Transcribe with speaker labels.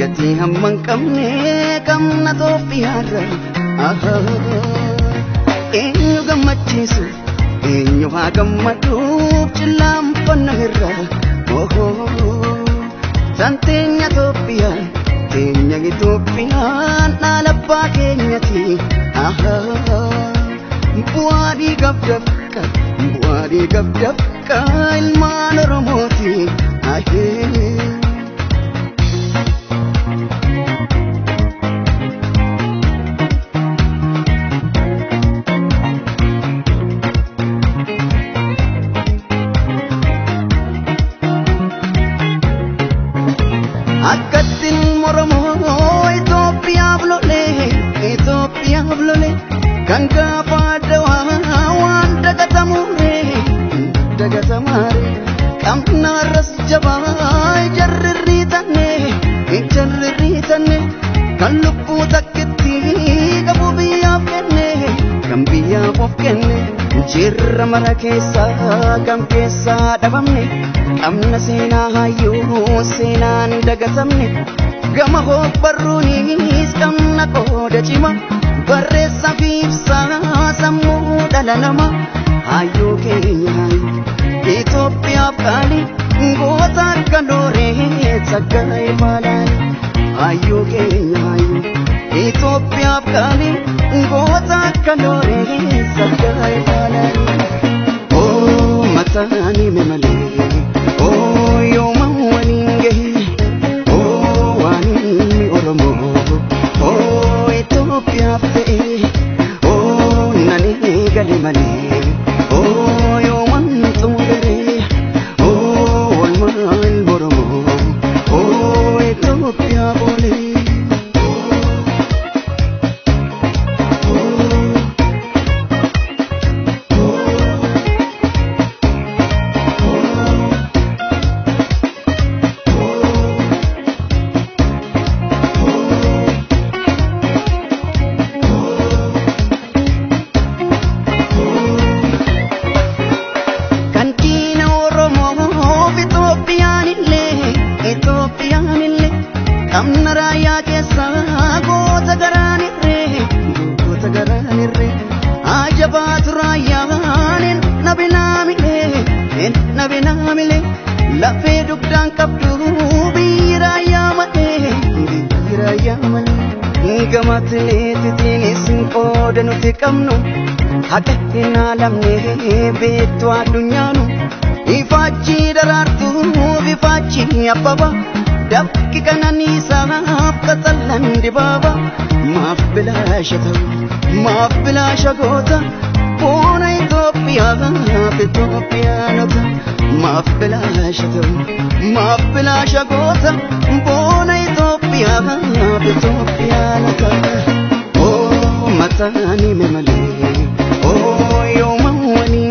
Speaker 1: Gatii hamma hin qabne qabna Itoophiyaarra. Eenyu gammachiisu eenyu haa gammaduuf cillaanfanna irra. San teenya Itoophiyaan teenya Itoophiyaan dhaala abbaa keenyati. Bu'aa dhiigaaf dafqa bu'aa dhiigaaf dafqa ilmaan Oromooti. Akkattiin Oromoo Itoophiyaaf lolee Itoophiyaaf lolee kan gaafa Adawaa waan dagatamuure dagatamare qabna arras jabaa ijarri riitanne ijarri riitanne kan lubbuu takkitti qabu biyyaaf kenne kan biyyaaf of kenne jirra mara keessaa kam keessaa dhabamne qabna seenaa hayyuu seenaan dagatamne gama hobbarruunis qabna qooda cima barreessaa fi ibsaa sammuu dhala namaa hayyuu keenya Itoophiyaaf qaalii goota akka looree saggaa'ee faalaani hayyuu keenya Itoophiyaaf qaalii goota akka looree saggaa'ee faalaani. Oo mataan hime malee oo yooma waliin gahe oo waan ilmi Oromoo oo Itoophiyaaf ta'e oo nan eegale malee oo yooma xumurre oo oolmaa ilma Oromoo oo Itoophiyaaf oole. Kan diina Oromoof Itoophiyaan illee Itoophiyaan illee qabna raayyaa keessaa goota garaan irree goota garaan irree ajabaatu raayyaan hin nabinaamilee hin nabinaamilee lafee dugdaan qabdu biyyi raayyaa malee biyyi raayyaa malee gama atileetitiinis qooda nuti qabnu haqa hin alamne beektu addunyaanu ifaachi daraartuu ifaachi abbaba dafqi qananiisaaf qaxallan dibaaba maaf bilaasha ta'u maaf bilaasha goota boona Itoophiyaaf Itoophiyaanota maaf bilaasha ta'u maaf bilaasha goota boona Itoophiyaaf Itoophiyaanota. Oo mataan hime malee oo yooma waliin.